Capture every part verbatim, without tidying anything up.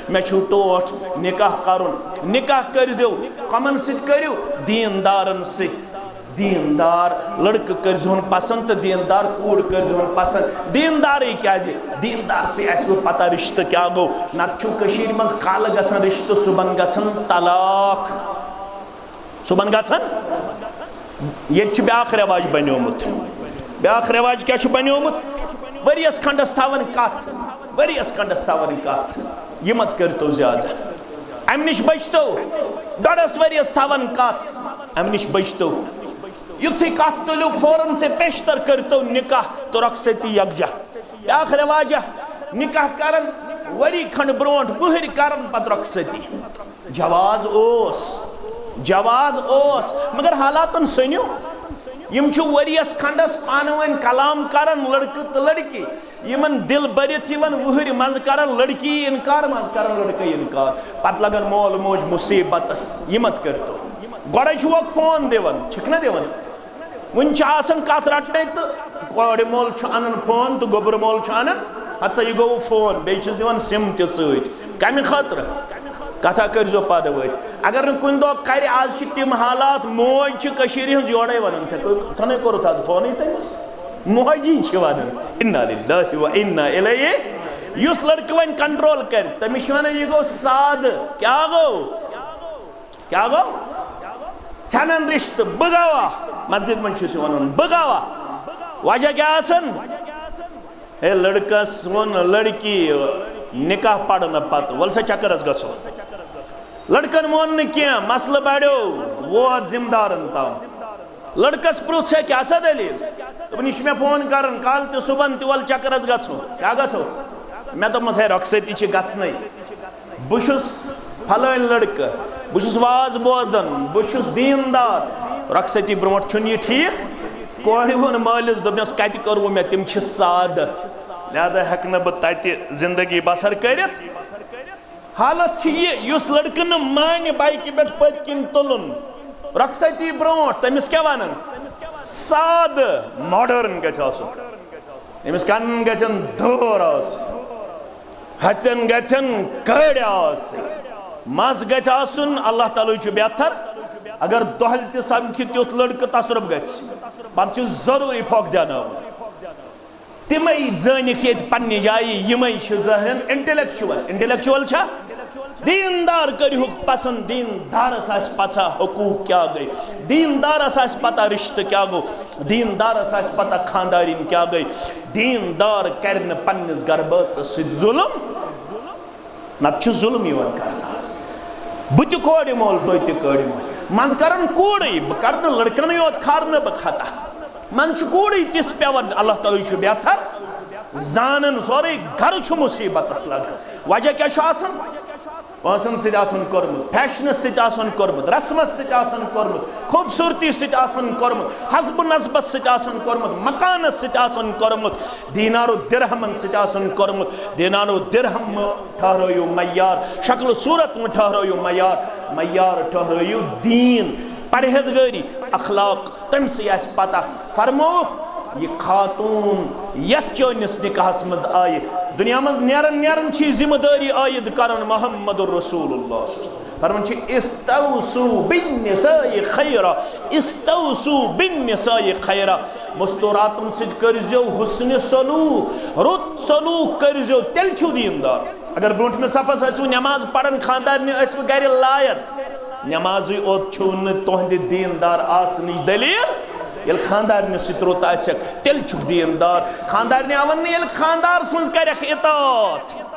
مےٚ چھُو ٹوٹھ نکاح کرُن۔ نکاح کٔرۍزیو، کمن سۭتۍ کٔرِو؟ دیندارن سۭتۍ۔ دیندار لڑکہٕ کٔرۍزِہون پسند تہٕ دیندار کوٗر کٔرۍزِہون پسند۔ دیندارٕے کیازِ؟ دیندار سٕے آسہِ وۄنۍ پتہ رشتہٕ کیٛاہ گوٚو۔ نتہٕ چھُ کٔشیٖرِ منٛز کالہٕ گژھان رشتہٕ، صُبحن گژھان طلاق۔ صُبحن گژھان۔ ییٚتہِ چھُ بیٛاکھ رٮ۪واج بنیومُت۔ بیٛاکھ رٮ۪واج کیٛاہ چھُ بنیومُت؟ ؤریَس کھنٛڈَس تھاوان کَتھ، ؤریَس کھنٛڈَس تھاوان کَتھ۔ یہِ مت کٔرۍتو زیادٕ۔ اَمہِ نِش بٔچۍتو۔ ڈۄڈَس ؤریَس تھاوان کَتھ، اَمہِ نِش بٔچۍتو۔ یُتھُے کَتھ تُلِو، فوراً سے پیشتر کٔرۍتو نِکاح تہٕ رۄخصتی یکجاہ۔ بیٛاکھ رٮ۪واجہ، نِکاح کَران ؤری کھنٛڈ برونٛٹھ، وُہٕرۍ کَران پَتہٕ رۄخصتی۔ جواز اوس، جواز اوس، مگر حالاتن سٔنِو۔ یِم چھِ ؤریَس کھنٛڈَس پانہٕ ؤنۍ کلام کران، لڑکہٕ تہٕ لڑکی۔ یِمن دِل بٔرِتھ یِوان وُہٕرۍ منٛزٕ کران لڑکی انکار، منٛزٕ کران لڑکہٕ انکار۔ پتہٕ لگان مول موج مصیبتس۔ یہِ مت کٔرۍتو۔ گۄڈے چھُ وۄنۍ فون دِوان، چھِکھ نہ دِوان؟ وُنہِ چھِ آسان کتھ رٹنے تہٕ کورِ مول چھُ انان فون تہٕ گوٚبرٕ مول چھُ انان، ہتہٕ سا یہِ گوٚو فون، بیٚیہِ چھِس دِوان سِم تہِ سۭتۍ۔ کمہِ خٲطرٕ؟ کتھا کٔرۍزیو پانہٕ ؤنۍ۔ اگر نہٕ کُنہِ دۄہ کرِ، آز چھِ تِم حالات، موج چھِ کٔشیٖرِ ہٕنٛز یورے ونان، "ژےٚ کٔر-، ژھنَے کوٚرُتھ آز فونٕے تٔمِس؟" موجی چھِ ونان، "انا للہ و انا الیہ۔" یُس لڑکہٕ وۄنۍ کنٹرول کرِ، تٔمِس چھِ ونان، "یہِ گوٚو سادٕ۔" کیٛاہ گوٚو؟ کیٛاہ گوٚو؟ ژھٮ۪نن رشتہٕ، بہٕ گواہ۔ مسجد منٛز چھُس یہِ ونان، بہٕ گواہ۔ وجہ کیٛاہ آسان؟ ہے، لڑکس ووٚن لڑکی نکاح پرنہٕ پتہٕ، "ول سا چکرس گژھو۔" لڑکن مون نہٕ کینٛہہ، مسلہٕ بڑیو، ووت ذمہٕ دارن تام۔ لڑکس پرُژھ، "ہے، کیٛاہ سا دٔلیٖل؟" دوٚپُن، "یہِ چھُ مےٚ فون کران کالہٕ تہِ صُبحن تہِ، ول چکرس گژھو۔" کیٛاہ گژھو؟ مےٚ دوٚپمس، "ہے، رۄخصتی چھِ گژھنٕے۔" بہٕ چھُس فلٲنۍ لڑکہٕ، بہٕ چھُس واز بوزان، بہٕ چھُس دیٖندار۔ رۄخصتی برونٛٹھ چھُنہٕ یہِ ٹھیٖک۔ کورِ ووٚن مٲلِس، دوٚپنَس، "کَتہِ کٔروٕ مےٚ؟ تِم چھِ سادٕ، لہذا ہٮ۪کہٕ نہٕ بہٕ تَتہِ زندگی بسر کٔرِتھ۔" حالت چھِ یہِ، یُس لڑکہٕ نہٕ مانہِ بایکہِ پٮ۪ٹھ پٔتۍ کِنۍ تُلُن، رۄخصتی برونٛٹھ، تٔمِس کیٛاہ وَنان؟ سادٕ، ماڈٲرٕن گژھِ آسُن۔ أمِس کَنَن گژھن دٲر آسٕنۍ۔ ہتٮ۪ن گژھن کٔڑۍ آسٕنۍ، مس گژھِ آسُن، اللہ تعالیٰ چھُ بہتر۔ اگر دۄہلہِ تہِ سمکھِ تیُتھ لڑکہٕ، تصرف گژھِ، پتہٕ چھُ ضروٗری پھۄکھ دیٛاوناوُن۔ تِمے زٲنِکھ ییٚتہِ پننہِ جایہِ، یِمے چھِ ظٲہرن intellectual۔ Intellectual چھا؟ دیندار کٔرِہُکھ پسند، دیندارس آسہِ پژھا حقوٗق کیٛاہ گٔے، دیندارس آسہِ پتہ رشتہٕ کیٛاہ گوٚو، دیندارس آسہِ پتہ خاندارِنۍ کیٛاہ گٔے۔ دیندار کرِ نہٕ پننِس گرٕ بٲژس سۭتۍ ظلم، نتہٕ چھُ ظلم یِوان کرنہٕ آز۔ بہٕ تہِ کورِ مول، تُہۍ تہِ کورِ مول۔ منٛزٕ کرن کوٗرٕے، بہٕ کرٕ نہٕ لڑکن یوت کھارنہٕ بہٕ خطا۔ منٛزٕ چھُ کوٗرٕے تِژھ پٮ۪وان، اللہ تعالیٰ چھُ بہتر زانان، سورُے گرٕ چھُ مصیبتس لگان۔ وجہ کیٛاہ چھُ آسان؟ پونٛسن سۭتۍ آسان کوٚرمُت، فیشنس سۭتۍ آسان کوٚرمُت، رسمس سۭتۍ آسان کوٚرمُت، خوٗبصوٗرتی سۭتۍ آسان کوٚرمُت، حسب و نسبس سۭتۍ آسان کوٚرمُت، مکانس سۭتۍ آسان کوٚرمُت، دینار و درہمن سۭتۍ آسان کوٚرمُت۔ دینار و درہم مہٕ ٹھہرٲیِو معیار، شکل و صورت مہٕ ٹھہرٲیِو معیار، معیار ٹھہرٲیِو دیٖن، پرہیزگٲری، اخلاق۔ تٔمۍ سٕے آسہِ پتہ۔ فرمووُکھ، یہِ خاتوٗن یتھ چٲنِس نکاحس منٛز آیہِ، دُنیا منٛز نیران نیران چھِ یہِ ذمہٕ دٲری عٲید کران محمد رسول اللہ صلی اللہ علیہ وسلم۔ فرمان چھِ، "استوصوا بالنساء خیرا، استوصوا بالنساء خیرا۔" مستوراتن سۭتۍ کٔرۍزیو حسنِ سلوک، رُت سلوک کٔرۍزیو، تیٚلہِ چھِو دیٖندار۔ اگر برونٛٹھمِس صفس ٲسِو نٮ۪ماز پران، خاندارنہِ ٲسِوٕ گرِ لایان، نٮ۪مازٕے اوت چھُو نہٕ تُہنٛدِ دیٖندار آسنٕچ دٔلیٖل۔ ییٚلہِ خاندارنہِ سۭتۍ رُت آسٮ۪کھ، تیٚلہِ چھُکھ دیٖندار۔ خاندارنہِ آون نہٕ، ییٚلہِ خاندار سٕنٛز کرٮ۪کھ اطاعت۔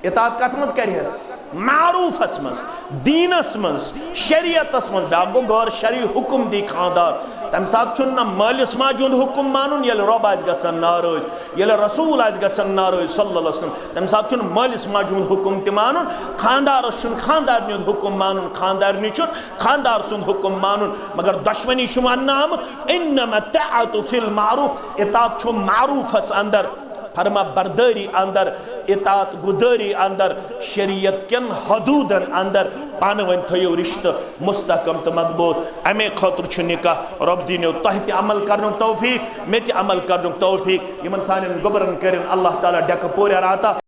اطاعت کتھ منٛز کرِہس؟ معروفس منٛز، دیٖنس منٛز، شریعتس منٛز۔ بیٛاکھ گوٚو غٲر شرعی حکم دی خاندار۔ تمہِ ساتہٕ چھُنہٕ نہ مٲلِس ماجہِ ہُنٛد حکم مانُن، ییٚلہِ رۄب آسہِ گژھان ناراض، ییٚلہِ رسول آسہِ گژھان ناراض صلی اللہ علیہ وسلم، تمہِ ساتہٕ چھُنہٕ مٲلِس ماجہِ ہُنٛد حکم تہِ مانُن، خاندارس چھُنہٕ خاندارنہِ ہُنٛد حکم مانُن، خاندارنہِ چھُنہٕ خاندار سُنٛد حکم مانُن۔ مگر دۄشوٕنی چھُ وننہٕ آمُت، "انما الطاعۃ فی المعروف"، اطاعت چھُ معروفس اندر، فرما بردٲری اندر، اطاعت گدٲری اندر، شریعت کٮ۪ن حدوٗدن اندر۔ پانہٕ ؤنۍ تھٲیِو رشتہٕ مستحکم تہٕ مضبوٗط۔ امے خٲطرٕ چھُ نکاح۔ رۄب دِنیو تۄہہِ تہِ عمل کرنُک توفیق، مےٚ تہِ عمل کرنُک توفیق۔ یِمن سانٮ۪ن گوٚبرن کٔرِن اللہ تعالیٰ ڈٮ۪کہٕ پورِ عطا۔